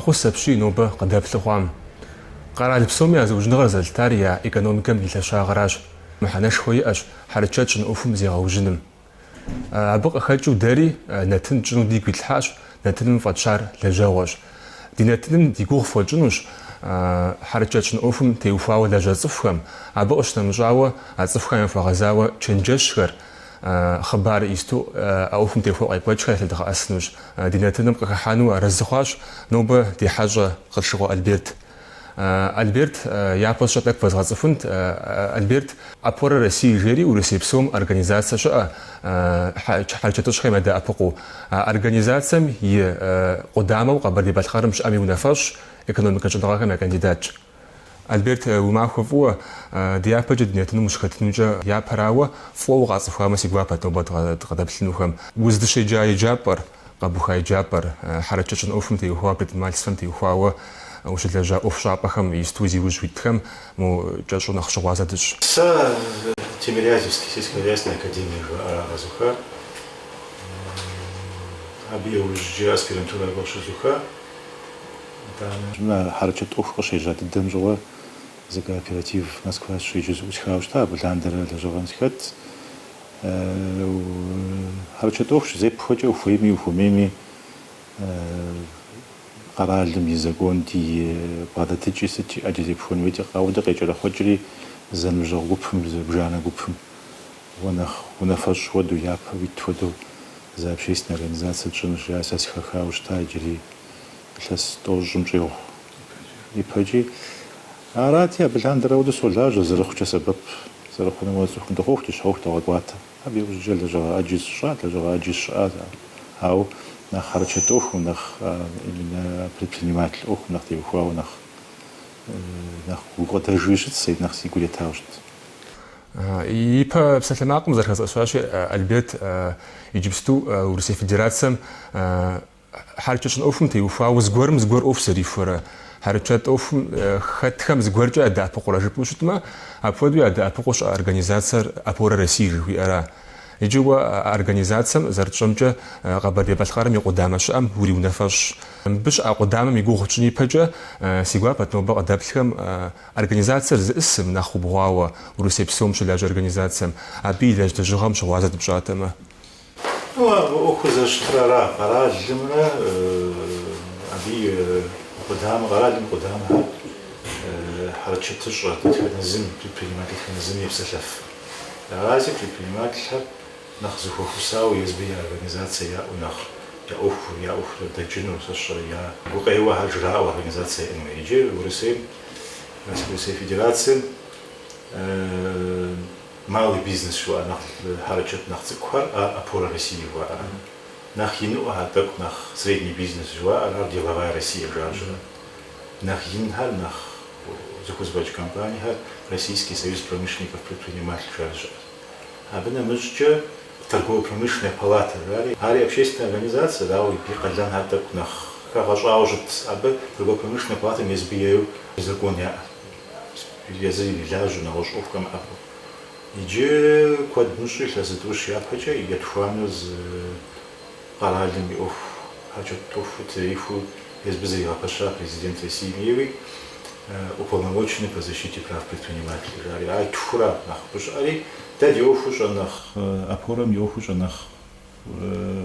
Фӏэхъус апщий нобэ къыдэплъу хъуам. Къэрал псоми я зыужьыныгъэр зэлъытар я экономикэм и лъэщагъыращ. Мыхьэнэшхуэ иӏэщ хьэрычэт щӏын ӏуэхум зегъэужьыным. Абы къыхэкӏыу дэри нэтын тщӏыну дигу итлъхьащ, нэтыным фӏэтщар лэжьэгъуэщ. Ди нэтыным ди гугъу фхуэтщӏынущ хьэрычэт щӏын ӏуэхум теухуауэ лажьэ цӏыхухэм, абы къыщынэмыщӏауэ а цӏыхухэм яхуэгъэзауэ чэнджэщхэр, хъыбар исту а ӏуэхум теухуауэ къекӏуэкӏхэр ялъэдгъэӏэсынущ. Ди нэтыным къыхыхьэну арэзы хъуащ нобэ ди хьэщӏэ Къылъшыкъуэ Альберт. Альберт, япэ щӏыкӏэ тӏэкӏу фэзгъэцӏыхунт. Альберт, Опора России жери Урысей псом организацэ щыӏэ хьэрычэтыщӏхэм ядэӏэпыкъуу. А организацэм и къудамэу Къэбэрдей-Балъкъэрым щыӏэм и унафэщӏщ, экономикэ щӏэныгъэхэм я кандидатщ. Альберт, уи махуэ фӏыуэ, ди япэкӏэ ди нэтыным ущыхэтынукӏэ япэрауэ, фӏыуэ укъацӏыхуамэ си гуапэт нобэ дыкъыдэплъынухэм. Уздыщеджа еджапӏэр, къэбуха еджапӏэр, хьэрычэт щӏын ӏуэхум теухуауэ, предпринимательствэм теухуауэ ущылэжьа ӏуэхущӏапӏэхэм исту зи ужь уитхэм мо кӏэщӏу нэхъ щыгъуазэ дыщӏ. Сэ Тимирязевский сельскохозяйственная академие жыхуаӏэра къэзухар. Абы иужькӏэ аспирантурэ абы къыщызуха. Итӏанэ хьэрычэт ӏуэху къыщежьа дыдэм щыгъуэ зы кооператив Москва сыщеджэу зэӏусхауэ щыта, абы лъандэрэ лэжьыгъэм сыхэт. Хьэрычэт ӏуэху щызепхуэкӏэ ухуейми ухуэмейми къэралым и законти, и бгъэдэтыкӏи сыти ӏэджэ зепхуэн хуейти, ауэдэ къекӏэрэхъуэкӏри зэныбжьэгъу гупым, зыбжанэ гупым уэ нэхъ унафэщӏ хуэдэу, япэ уит хуэдэу зы общественнэ организацэ тщӏынущ, жаӏэ, сэ сыхэхауэ щыта иджыри илъэс тӏощӏым щӏигъу ипэкӏи. Арати, абы лъандэрэ ауэдэу солажьэ, зэрыхъукӏэ сэбэп зэрыхъуным уэ цӏыхум дыхъуху ди щхьэ ӏуэху догъэкӏуатэ. Абы иужькӏэ лэжьыгъэ ӏэджи сщӏат, лэжьыгъэ ӏэджи сщыӏат, ауэ нэхъ хьэрычэт ӏуэхум, нэхъ именно предприниматель ӏуэхум нэхъ теухуауэ нэхъ нэхъ гукъыдэжуи щыт, сэ нэхъ си гур етауэ щыт. Ипэ псалъэмакъым зэрыхэзгъэщащи, Альберт, иджыпсту Урысей Федерацэм Хьэрычэт щӏын ӏуэхум теухуауэ зыгуэрым зыгуэр ӏуэху зэрихуэрэ, хьэрычэт ӏуэхум хэтхэм зыгуэркӏэ ядэӏэпыкъурэ жыпӏэу щытмэ, апхуэдэу ядэӏэпыкъуу щыӏэ организацэр Опора России жыхуиӏэра. Иджы уэ а организацэм, зэрытщӏэмкӏэ, Къэбэрдей-Балъкъэрым и къудамэ щыӏэм уриунафэщӏщ. Мыбы щыӏэ къудамэм и гугъу тщӏын ипэкӏэ, си гуапэт нобэ къыдэплъхэм организацэр зыӏысым, нэхъ убгъуауэ, Урысей псом щылажьэ организацэм, абы илэжь лэжьыгъэм щыгъуазэ дыпщӏатэмэ. Ну, а ӏуэхур зэрыщытыр ара, къэралымрэ абы и къудамэ, къэралым и къудамэхэр хьэрычэтыщӏэ дэтхэнэ зым, предприниматель дэтхэнэ зым епсэлъэф. Арази, предпринимателхэр нэхъ зэхуэхусауэ езбы я организацэ яӏэу нэхъ я ӏуэхур, я ӏуэхур дэкӏыну, сэ сщӏэрэ, я гукъеуэхэр жраӏэу организацэ яӏэн хуей. Иджы Урысейм, Урысей Федерацэм Малый бизнес жыхуаӏэ нэхъ хьэрычэт нэхъ цӏыкӏухэр, ар Опора России жыхуаӏэр. Нэхъ иныӏуэхэр, тӏэкӏу нэхъ средний бизнес жыхуаӏэр, ар Деловая Россия жаӏэу щыӏэ. Нэхъ инхэр, нэхъ зыхузэфӏэкӏ компаниехэр Российский союз промышленников предпринимателей жаӏэу щыӏэ. Абы нэмыщӏкӏэ Торгово-промышленная палата жари, ари общественная организацэ, ауэ и къалэнхэр тӏэкӏу нэхъ хэгъэщӏауэ щыт. Абы Торгово-промышленная палатэм езбы ейуэ закон яӏэ. Езыр ирилажьэу, нэгъуэщӏ ӏуэху хэмыӏэбэу. Иджы куэд мыщӏу илъэс зытӏущ япэкӏэ етхуанэу зы къэралым и ӏуэху, хьэрычэт ӏуэху трихыу езбы зэригъэпэща президент Россием ейуи уполномоченный по защите прав предпринимателей жари. Ар тхура нэхъыбэу щыӏэри, дэ ди ӏуэхуу щӏэнэхъ Опорэм и ӏуэхуу щӏэнэхъ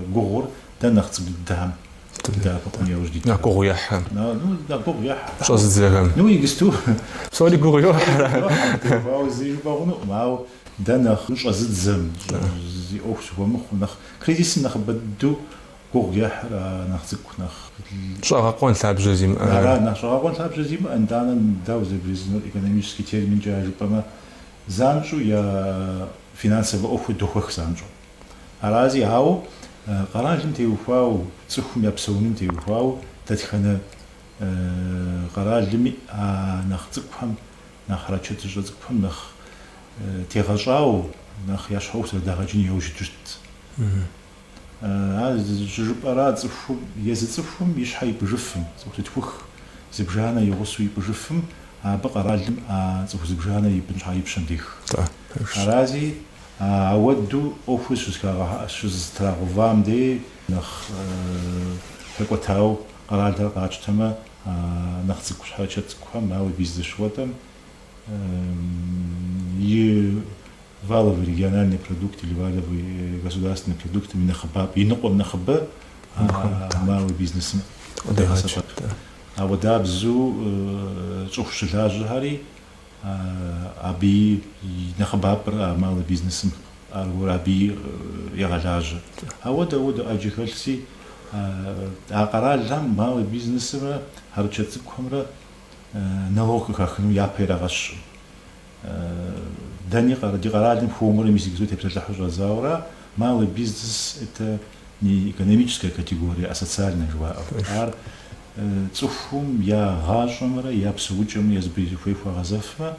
Гугъур дэ нэхъ цӏыкӏу дыдэхэм дэӏэпыкъун яужь диту. Нэхъ гугъу ехьхэм. Ну, нэхъ гугъу ехь. Щӏэзыдзэхэм. Ну, иджысту. Псори гугъу йохьрэ. Теухуауэ зыри жыпӏэ хъунукъым, ауэ дэ нэхъ щӏэзыдзэм, зи ӏуэху зыхуэмыхъу, нэхъ кризисым нэхъыбэ дыдэу гугъу ехьыр а нэхъ цӏыкӏу, нэхъ. Щӏэгъэкъуэн лъабжьэ зимыӏэ. Ара, нэхъ щӏэгъэкъуэн лъабжьэ зимыӏэ, нтӏанэ дауэ зэрыбжесӏэнур экономический терминкӏэ жыпӏэмэ, занщӏэу я финансовэ ӏуэхур дохуэх занщӏэу. Арази, ауэ къэралым теухуауэ, цӏыхум я псэуным теухуауэ дэтхэнэ къэралми а нэхъ цӏыкӏухэм, нэхъ хьэрычэтыщӏэ цӏыкӏухэм нэхъ тегъэщӏауэ, нэхъ я щхьэ ӏуэху зэрыдагъэкӏын яужь иту щытт. Ар щӏыжыпӏэра цӏыхум, езы цӏыхум и щхьэ ипӏыжыфым, цӏыху зытхух зыбжанэ и гъусэу ипӏыжыфым, абы къэралым а цӏыху зыбжанэр ипӏын щхьэ и пщэм дех. Арази, Ауэдэу ӏуэхур щызэтрагъэувам дей нэхъ хэкӏуэтауэ къэралхэр къатщтэмэ, Нэхъ цӏыкӏу хьэрычэт цӏыкӏухэм малый бизнес жыхуэтӏэм и валовый региональный продукт или валовый государственный продуктым и нэхъыбапӏэ, и ныкъуэм нэхъыбэ малый бизнесым къыдегъэсэбэп. Ауэдабзэу цӏыху щылажьэхэри абыи и нэхъыбапӏэр а малый бизнесым аргуэр абыи егъэлажьэ. Ауэдэ ауэдэ ӏэджэ хэлъси, а къэралхэм малый бизнесымрэ хьэрычэт цӏыкӏухэмрэ налог къыхахыну япэ ирагъэщкъым. Дэни ди къэралым хуэмурэ мис иджыпсту тепсэлъыхьу щӏадзауэра, малый бизнес это не экономическая категория, а социальная жыхуаӏэу. Ар цӏыхум я гъащӏэмрэ я псэукӏэмрэ езыбы зыхуей хуагъэзэфмэ,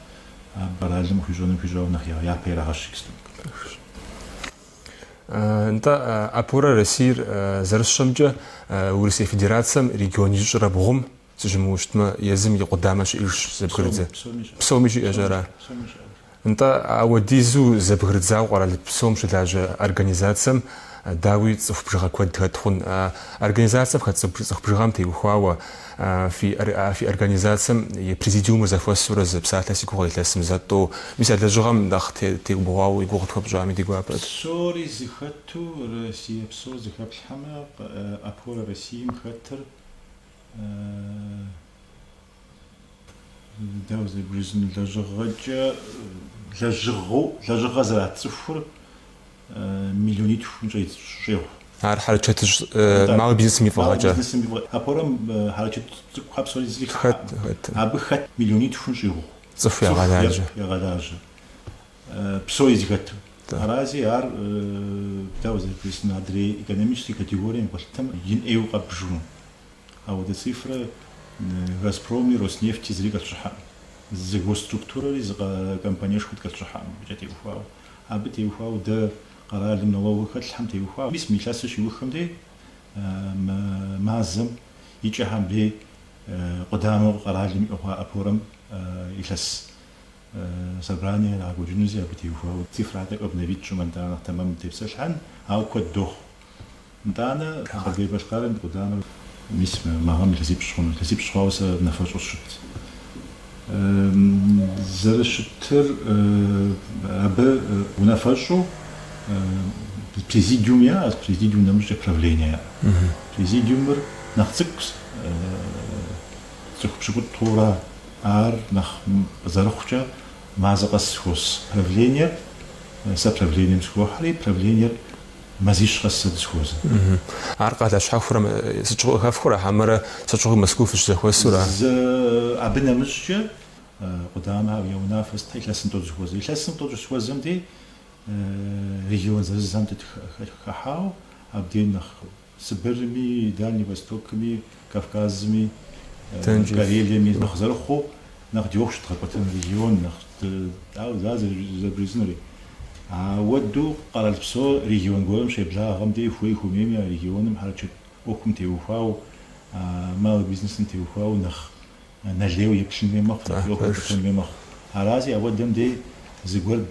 абы къэралым хуищӏэным хуищӏауэ нэхъ япэ ирагъэщ иджыпсту. Нтӏэ, Опора России-р зэрысщӏэмкӏэ, Урысей Федерацэм регионищӏрэ бгъум Сыщымыуэу щытмэ, езым и къудамэ щыӏэжщ зэбгрыдзэ. Псоми щыӏэщ, ара? Нтӏэ, ауэдизу зэбгрыдзауэ къэрал псом щылажьэ организацэм, дауи, цӏыху бжыгъэ куэд хэт хъун. Организацэм хэт цӏыху бжыгъэм теухуауэ, фи фи организацэм и президиумыр зэхуэсурэ зы псалъэ си гугъэ илъэсым зэ-тӏэу. Мис а лэжьыгъэм нэхъ теубгъуауэ и гугъу къытхуэпщӏами ди гуапэт. Псори зыхэту Россие псор зыхэплъхьэмэ, Опора Россием хэтыр Дауэ зэрыбжесӏэну, лэжьыгъэкӏэ, лэжьыгъэу, лэжьыгъэ зэрат цӏыхур миллионитхум щӏегъу. Ар хьэрычэтыщӏ малый бизнесым и фӏыгъэкӏэ. Малый бизнесым и фӏыгъэ. Опорэм хьэрычэт цӏыкӏухэр псори зыри хыхьэкъым. Абы хэт миллионитхум щӏигъу. Цӏыху ягъэлажьэ. Ягъэлажьэ. Псори зыхэту. Арази, ар дауэ зэрыбжесӏэну, адрей экономический категорием къэлъытэм ин ӏейуэ къэббжыну. Ауэдэ цифрэ Газпроми, Роснефти зыри кӏэлъыщӏыхьэкъым. Зы госструктурэри зы компаниешхуи дыкӏэлъыщӏыхьэкъым абыкӏэ теухуауэ. Абы теухуауэ дэ къэралым налогыу хэтлъхьэм теухуауэ. Мис мы илъэсыр щиухым дей, мы мазэм и кӏэхэм дей къудамэу къэралым иӏэ хъуа Опорэм илъэс Собрание ирагъэкӏуэкӏынузи абы теухуауэ цифрэ тӏэкӏу обновить тщӏымэ, нтӏанэ нэхъ тэмэму тепсэлъыхьын, ауэ куэд дохъу. Нтӏанэ Къэбэрдей-Балъкъэрым и къудамэр мис мы гъэм илъэсипщӏ хъуну. Илъэсипщӏ хъуауэ сэ унафэщӏу сыщыт. Зэрыщытыр абы унафэщӏу президиум яӏэщ, президиум нэмыщӏкӏэ правление яӏэ. Президиумыр нэхъ цӏыкӏущ, цӏыху пщыкӏутӏ хъуура. Ар нэхъ зэрыхъукӏэ мазэ къэс зэхуос правлениер, сэ правлением сыхохьэри, правлениер мазищ къэс зэ дызэхуозэ. Ар къалэ щхьэхуэрэ сыт щыгъуи къыхэфхыурэ, хьэмэрэ сыт щыгъуи Мэзкуу фыщызэхуэсурэ? Зы абы нэмыщӏкӏэ къудамэхэм я унафэ сытхэр илъэсым тӏэу дызэхуозэ. Илъэсым тӏэу дыщызэхуэзэм дей регион зырызхэм дыхыхьауэ, абдей нэхъ Сыбырми, Дальний Востокми, Кавказми, Карелиеми нэхъ зэрыхъуу, нэхъ ди ӏуэху щыдгъэкӏуэтэн регион нэхъ дауэ зэрыбжесӏэнури. Ауэдэу къэралпсо регион гуэрым щеблагъэм дей хуей-хуэмейми а регионым хьэрычэт ӏуэхум теухуауэ, малый бизнесым теухуауэ нэхъ нэ лейуэ еплъын хуей мэхъу, нэхъ ӏуэху гъэкӏуэтэн хуей мэхъу. Арази, ауэдэм дей зыгуэр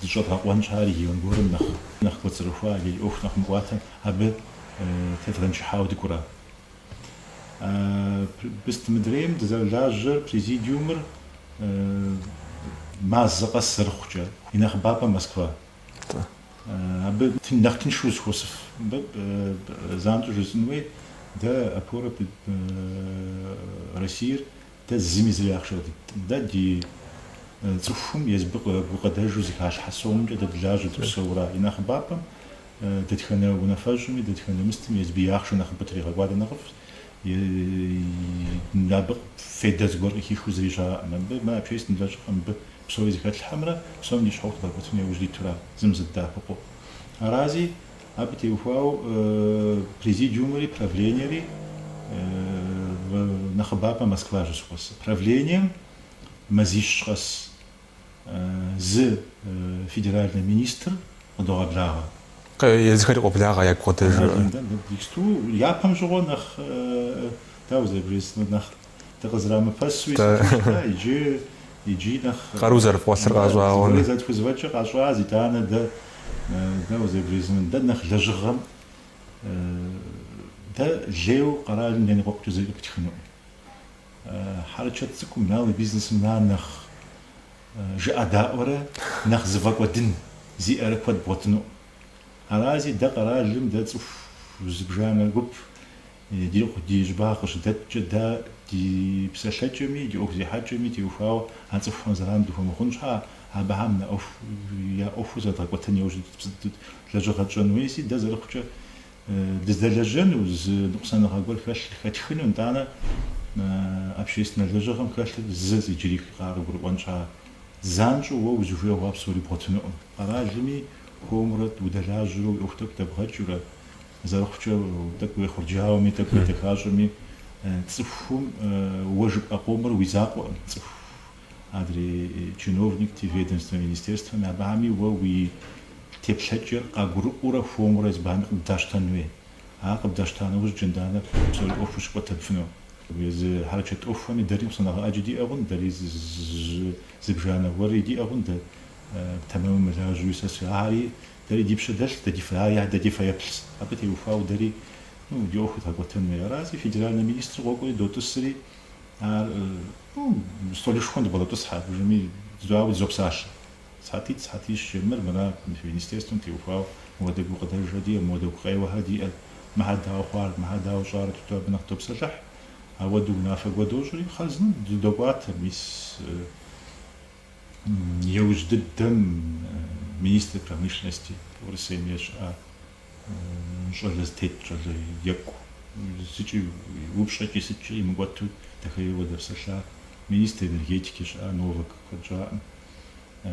дыщӏэдгъэкъуэн щхьа регион гуэрым нэхъ нэхъ кӏуэцӏрыхуа е и ӏуэху нэхъ мыкӏуатэм абы тедгъэншыхьауэ дыкӏуэра. Быст мыдрейм дызэрылажьэр президиумыр мазэ къэс зэрыхъукӏэ, и нэхъыбапӏэ Москва. Абы нэхъ тыншу узэхуосыф. Мыбы занщӏэу жысӏэн хуей, дэ Опора Россиер дэ зыми зыри ахъшэ къыдиткъым. Дэ ди цӏыхум езыбы гукъыдэжу зыхалъхьэ сомымкӏэ дэ дылажьэ дыпсэура. И нэхъыбапӏэм дэтхэнэ унафэщӏми, дэтхэнэ мыстым езыбы и ахъшэ нэхъыбэ тригъэкӏуадэ нэхъыфӏщ. Абы фейдэ зыгуэр къыхихыу зыри щыӏэкъым. Абы мы общественнэ лэжьыгъэм мыбы Псори зыхэтлъхьэмрэ псом ди щхьэ ӏуэху дгъэкӏуэтыну яужь дитура, зым зы дыдэӏэпыкъуу. Арази, абы теухуауэ президиумри правлениери нэхъыбапӏэ Москва щызэхуос. Правлением мазищ къэс зы федеральнэ министр къыдогъэблагъэ. Езыхэри къоблагъэ ягу къыдэжу. Иджыпсту япэм щыгъуэ нэхъ, дауэ зэрыбжесӏэнур, нэхъ Дыкъызэрамыпэсуи сыту щыта, иджы, иджы нэхъ. Къару зэрыфкъуэлъыр къащӏауэ. Зыгуэри зэрытхузэфӏэкӏыр къащӏащ, итӏанэ дэ, дауэ зэрыбжесӏэнур, дэ нэхъ лэжьыгъэм, дэ лейуэ къэралым деныкъуэкъукӏэ зыри къыпытхынукъым. Хьэрычэт цӏыкӏум, малый бизнесым на нэхъ жыӏэдаӏуэрэ нэхъ зыфӏэкӏуэдын зиӏэрэ куэд бгъуэтынукъым. Арази, дэ къэралым дэ цӏыху зыбжанэ гуп ди ди щӏыбагъ къыщыдэткӏэ дэ ди псэлъэкӏэми, ди ӏуэху зехьэкӏэми теухуауэ а цӏыхухэм зэран дыхуэмыхъун щхьа, абыхэм на ӏуэху я ӏуэхур зэрыдгъэкӏуэтэн яужь лэжьыгъэ тщӏэн хуейси, дэ зэрыхъукӏэ дыздэлэжьэну, зы ныкъусаныгъэ гуэр хэлъыр хэтхыну, нтӏанэ общественнэ лэжьыгъэм хэлъыр зы иджыри къагурыӏуэн щхьа, занщӏэу уэ узыхуей хъуа псори бгъуэтынукъым. Къэралми хуэмурэ удэлажьэурэ уи ӏуэху тӏэкӏу дэбгъэкӏыурэ, зэрыхъукӏэ тӏэкӏу уехъурджауэми, тӏэкӏу уедэхащӏэми, цӏыхум уэ жыпӏэ къомыр уи закъуэкъым, цӏыху адрей чиновникти, ведомствэ, министерствэми, абыхэми уэ уи теплъэкӏэр къагурыӏуэурэ хуэмурэ езыбыхэми къыбдащтэн хуей. Ар къыбдащта нэужь нтӏанэ псори ӏуэхур щыкӏуэтэфыну. Езы хьэрычэт ӏуэхухэми дэри ныкъусаныгъэ ӏэджэ диӏэ хъун, дэри зыбжанэ гуэри диӏэ хъун, дэ тэмэму мылажьэуи сэ ахэри дэри ди пщэ дэлъ, дэ ди фэ, дэ ди фэеплъщ. Абы теухуауэ дэри, ну, ди ӏуэху дгъэкӏуэтэн хуей. Арази, федеральнэ министр къокӏуэри дотӏысри, ар, ну, стӏолышхуэм дыбгъэдотӏысхьэ, абыжми ауэ дызопсалъэ. Сыхьэтитӏ, сыхьэтищкӏэ мыр, мыра, министерствэм теухуауэ мыуэдэ гукъыдэжхэр диӏэ, мыуэдэ гукъеуэхэр диӏэ, мыхьэр дауэ хъуар, мыхьэр дауэ щӏар, туту абы нэхъ допсэлъыхь. Ауэдэу унафэ гуэр дощӏри, хъарзынэу дыдокӏуатэ, мис иужь дыдэм министр промышленности Урысейм е щыӏа щӏалэ зытет щӏалэ екӏу, зыкӏи упщӏэкӏи сыткӏи имыкӏуэту дахэӏейуэ дэпсэлъа, министр энергетики щыӏа Новак куэд щӏаӏым.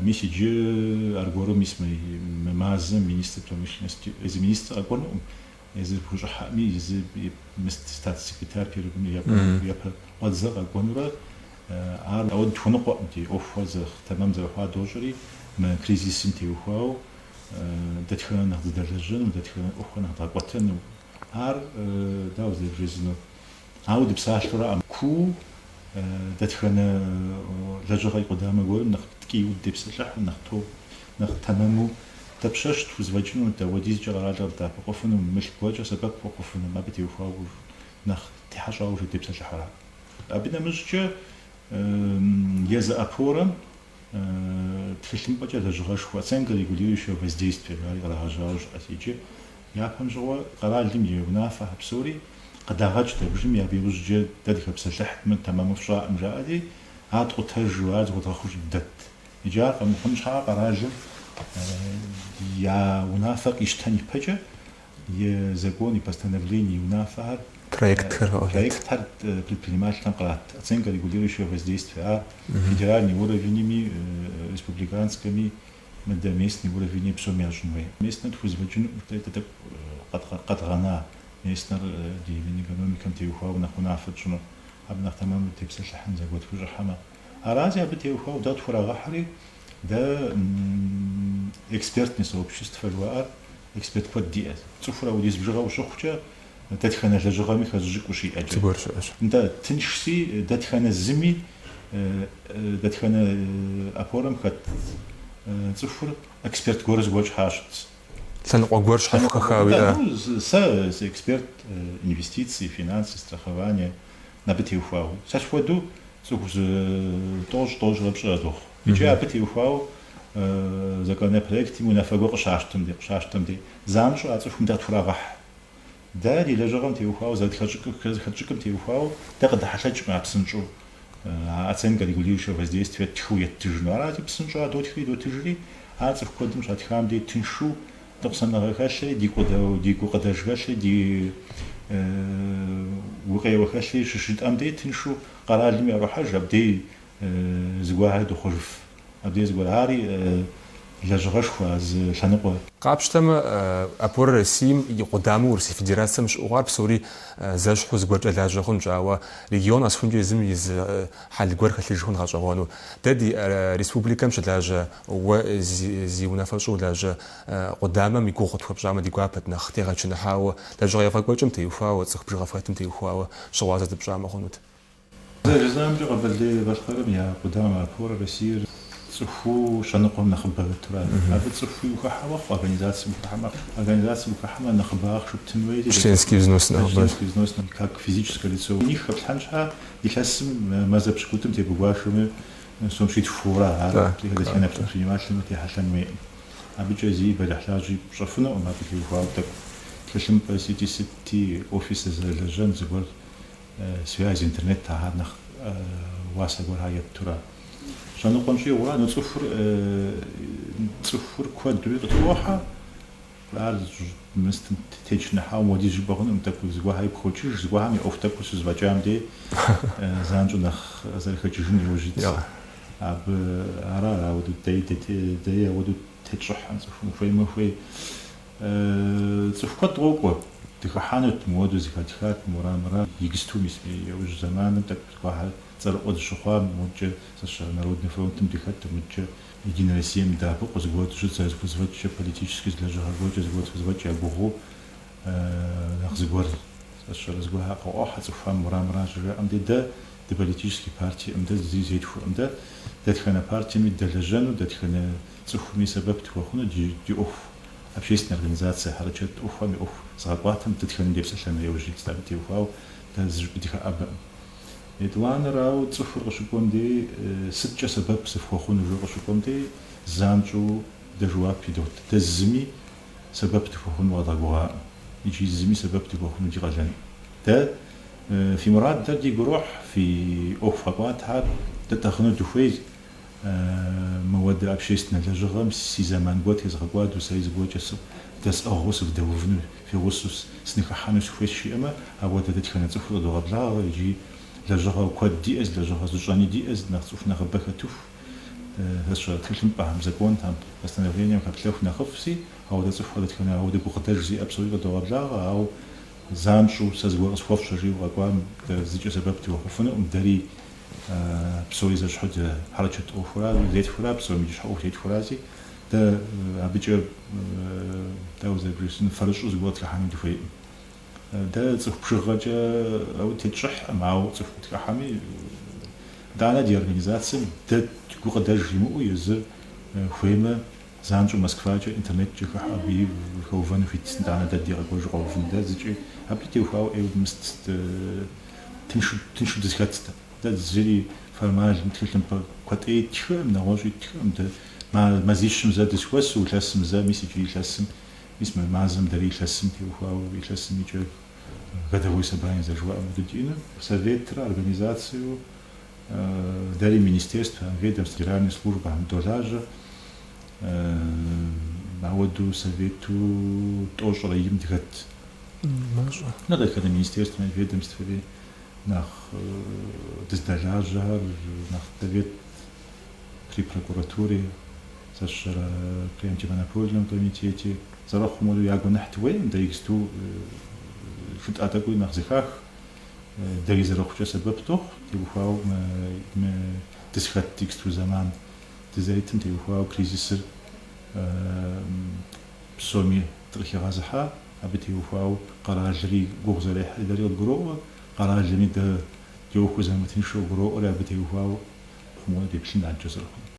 Мис иджы аргуэру мис мы мазэм министр промышленности, езы министр къэкӏуэнукъым, езыр хущӏыхьэӏыми, езы статс-секретарь первым япэ къуэдзэр къэкӏуэнурэ, ар ауэ дыхуэныкъуэкъым, ди ӏуэхухэр зэрыхъ тэмэм зэрыхъуа дощӏри, мы кризисым теухуауэ дэтхэнэ нэхъ дыдэлэжьэну, дэтхэнэ ӏуэхухэр нэхъ дгъэкӏуэтэну. Ар дауэ зэрыбжесӏэнур? Ауэ дыпсалъэураӏым. Куу дэтхэнэ лэжьыгъэ и къудамэ гуэрым нэхъ ткӏийуэ дытепсэлъыхьу, нэхъ то, нэхъ тэмэму дапщэщ тхузэфӏэкӏыну, дауэдизкӏэ къэралыр къыддэӏэпыкъуфыну, мылъку гуэркӏэ сэбэп хуэхъуфыну, абы теухуауэ нэхъ техьэщӏауэ дытепсэлъыхьура. Абы нэмыщӏкӏэ езы опорэм тхылъымпӏэкӏэ лэжьыгъэшхуэ, оценка регулирующего воздействия жари кърагъэжьауэ щыӏэт иджы. Япэм щыгъуэ къэралым и унафэхэр псори къыдагъэкӏт абыжми, абы иужькӏэ дэ дыхэпсэлъыхьт, мыр тэмэму фщӏаӏым жаӏэти, ар ткъутэжу, ар зыхуэдгъэхъужу дыдэт. Иджы ар къэмыхъун щхьэкӏэ къэралым я унафэ къищтэн ипэкӏэ и закон, и постановление, и унафэхэр, Проектхэр проектхэр предпринимателхэм кърат. Оценка регулирующего воздействия. Ар федеральный уровеньми, республиканскэми, мыдэ местный уровеньми псоми ящӏын хуей. Местнэр тхузэфӏэкӏынукъым, дэ тӏэкӏу къэдгъэна местнэр ди Минэкономикэм теухуауэ нэхъ унафэ тщӏыну, абы нэхъ тэмэму тепсэлъыхьын зэгуэр тхущӏыхьэмэ. Арази, абы теухуауэ дэ тхурагъэхьри, дэ экспертный сообщество жыхуаӏэр эксперт куэд диӏэщ. Цӏыхур ауэдиз бжыгъэ ущыхъукӏэ, дэтхэнэ лэжьыгъэми хэзыщӏыкӏ ущиӏэкӏэ. Зыгуэр щыӏэщ. Нтӏэ, тыншси, дэтхэнэ зыми, дэтхэнэ опорэм хэт цӏыхур эксперт гуэру зыгуэр щхьа щытщ. Лъэныкъуэ гуэр щхьэхуэ хэхауэ иӏэ? Ну, сэ сыэксперт инвестиции, финансы, страхование, абы теухуауэ. Сэ схуэдэу цӏыху зы тӏощӏ, тӏощӏрэ пщӏырэ дохъу. Иджы абы теухуауэ законопроектым унафэ гуэр къыщащтэм дей, къыщащтэм дей, занщӏэу а цӏыхум дэ тхурагъэхь. Дэ ди лэжьыгъэм теухуауэ зэрытхэтщӏыкӏым теухуауэ дэ къыдэхьэлъэкӏкъым а псынщӏэу а оценка регулирующего воздействия ттхыу еттыжыну. Арати, псынщӏэу ар дотхри дотыжри, ар цӏыху куэдым щатхам дей тыншу ныкъусаныгъэ хэлъри, ди гукъыдэж хэлъри, ди гукъеуэ хэлъри щыщытӏэм дей тыншу къэралым яӏэрохьэж, абдей зыгуэрхэр дохъуэжыф. Абдей зыгуэр. Ари лэжьыгъэшхуэ а зы лъэныкъуэ. Къапщтэмэ, Опора Россием и къудамэу Урысей Федерацэм щыӏэу хъуар псори зэщхьу зыгуэркӏэ лажьэ хъунщ, ауэ регион къэсхункӏэ езым и зы хьэл гуэр хэлъыж хъун гъэщӏэгъуэну. Дэ ди республикэм щылажьэ, уэ зи унафэщӏу улажьэ къудамэм и гугъу къытхуэпщӏамэ ди гуапэт, нэхъ тегъэчыныхьауэ, лэжьыгъэ ефӏэкӏуэкӏым теухуауэ, цӏыху бжыгъэ фхэтым теухуауэ щыгъуазэ дыпщӏамэ хъунут. Зэрыжысӏамкӏэ, Къэбэрдей-Балъкъэрым я къудамэ Опора Россиер. Цӏыхуу щэ ныкъуэм нэхъыбэ хэтура. Абы цӏыхуи ухыхьэ мэхъу, организацэм ухыхьэ мэхъу. Организацэм ухыхьэмэ, нэхъыбэ ахъшэ птын хуейти. Членский взнос нэхъыбэ. Членский взнос как физическое лицо. Миних хэплъхьэн щхьа, илъэсым мазэ пщыкӏутӏым тебыгуашэми, сом щитху хъуура. Ар дэтхэнэ предпринимателым техьэлъэн хуейкъым. Абыкӏэ зи бэлыхьлажьи пщӏэфынукъым, абы теухуауэ тӏэкӏу тхылъымпӏэ сыти сыти, офис зэрылэжьэн зыгуэр связь, интернет ахэр нэхъ уасэ гуэрхэр еттура. Щэ ныкъуэм щӏигъура, но цӏыхур цӏыхур куэдуи къытхохьэ, ар мыстым течыныхьауэ мыуэдиз жыпӏэ хъунукъым, тӏэкӏу зыгуэрхэри пхокӏыж, зыгуэрхэм я ӏуэху тӏэкӏур щызэфӏэкӏам дей занщӏэу нэхъ зэрыхэкӏыжын иужь итщ. Абы ара, ауэдэу дэи дэи ауэдэу тетщӏыхьым цӏыхум хуеймэ хуей. Цӏыху куэд къокӏуэ, дыхыхьэнут, мыуэдэу зэхэтхат, мора-мыра. Иджысту мис иужь зэманым тӏэкӏу зыгуэрхэр цӏэрыӏуэ дыщыхъуам, модкӏэ сэ Народный фронтым дыхэту, мыдкӏэ Единэ Россием дэӏэпыкъуу зыгуэр дыщыт, зэрызыхузэфӏэкӏкӏэ политическэ зы лэжьыгъэ гуэркӏэ зыгуэр тхузэфӏэкӏ я гугъэу нэхъ зыгуэр сэ зыгуэрхэр къыӏуохьэ цӏыхухэм мора-мыра щыжаӏэм дей дэ дыполитический партиекъым, дэ зыри зетхуэкъым, дэ дэтхэнэ партиеми дэлэжьэну, дэтхэнэ цӏыхуми сэбэп дыхуэхъуну ди ӏуэху общественнэ организацие хьэрычэт ӏуэхухэм и ӏуэху зыгъэкӏуатэм дэтхэнэм депсэлъэну яужь итт, абы теухуауэ дэ зыщӏыпӏи дыхэӏэбэкъым. Етӏуанэрауэ, цӏыхур къыщыкӏуэм дей сыткӏэ сэбэп сыфхуэхъуну жиӏэу къыщыкӏуэм дей занщӏэу дэ жэуап идот. Дэ зыми сэбэп дыхуэхъуну къэдгъэгугъакъым икӏи зыми сэбэп дыхуэхъуну ди къалэнкъым. Дэ фи мурадхэр дигу ирохь, фи ӏуэху къэкӏуатэхэр дэ тӏыгъыну дыхуей, Мыуэдэ общественнэ лэжьыгъэм си зэман гуэр тезгъэкӏуадэу, сэри зыгуэркӏэ дэсӏыгъыу сывдэувыну, фи гъусэу сыныхыхьэну сыхуейщ жиӏэмэ, ауэдэ дэтхэнэ цӏыхур къыдогъэблагъэ икӏи лэжьыгъэ куэд диӏэщ, лэжьыгъэ зыщӏэни диӏэщ, нэхъ цӏыху нэхъыбэ хэтыху, сэ тхылъымпӏэхэм, законхэм, постановлением хэплъэху нэхъыфӏси, ауэдэ цӏыхухэр дэтхэнэ ауэдэ гукъыдэж зиӏэ псори къыдогъэблагъэ, ауэ занщӏэу сэ зыгуэр къысхуэфщӏэ жиӏэу къэкӏуам дэ зыкӏэ сэбэп дыхуэхъуфынукъым, дэри Псори зэщхьу дэ хьэрычэт ӏуэхура, зетхура, псоми ди щхьэ ӏуэху зетхурази, дэ абыкӏэ дауэ зэрыбжесӏэн, фэрыщӏу зыгуэр къытхыхьэну дыхуейкъым. Дэ цӏыху бжыгъэкӏэ ауэ тетщӏыхькъым, ауэ цӏыху къытхыхьэми, итӏанэ ди организацэм дэ гукъыдэж имыӏэу езыр хуеймэ, занщӏэу Москвакӏэ интернеткӏэ хыхьэу абыи хэувэну хуит, итӏанэ дэ ди къэкӏуэжу къэувын. Дэ зыкӏи абы теухуауэ ӏейуэ мыст Тыншу, тыншу дызэхэтт. Дэ зыри формальнэ тхылъымпӏэ куэдӏей ттхыӏым, нэгъуэщӏи ттхыӏым. Дэ мазищым зэ дызэхуэсу, илъэсым зэ, мис иджы илъэсым, мис мы мазэм дэри илъэсым теухуауэ, илъэсым икӏэ годовой собрание зэрыжыхуаӏэм хуэдэу диӏэну. Советрэ организациеу дэри министерствэхэм, ведомствэ, федеральнэ службэхэм долажьэ. Ауэдэу совету тӏощӏрэ им дыхэт. Мащӏэ. Нэ дэтхэнэ министерствэми, ведомствэри нэхъ дыздэлажьэхэр, нэхъ совет при прокуратуре, сэ сщӏэрэ при антимонопольном комитете зэрыхъум хуэдэу я гуэныхь дыхуейкъым, дэ иджысту жытӏэ тӏэкӏуи нэхъ зэхах, дэри зэрыхъукӏэ сэбэп дохъу, теухуауэ мы дызыхэт иджысту зэман дызэритым теухуауэ кризисыр псоми дыкъыхигъэзыхьа. Абы теухуауэ къэралри гугъу зэрехьри дэри къыдгуроӏуэ, къэралми дэ ди ӏуэхур зэрымытыншыр къыгуроӏуэри абы теухуауэ хъумэурэ деплъын адэкӏэ зэрыхъунур.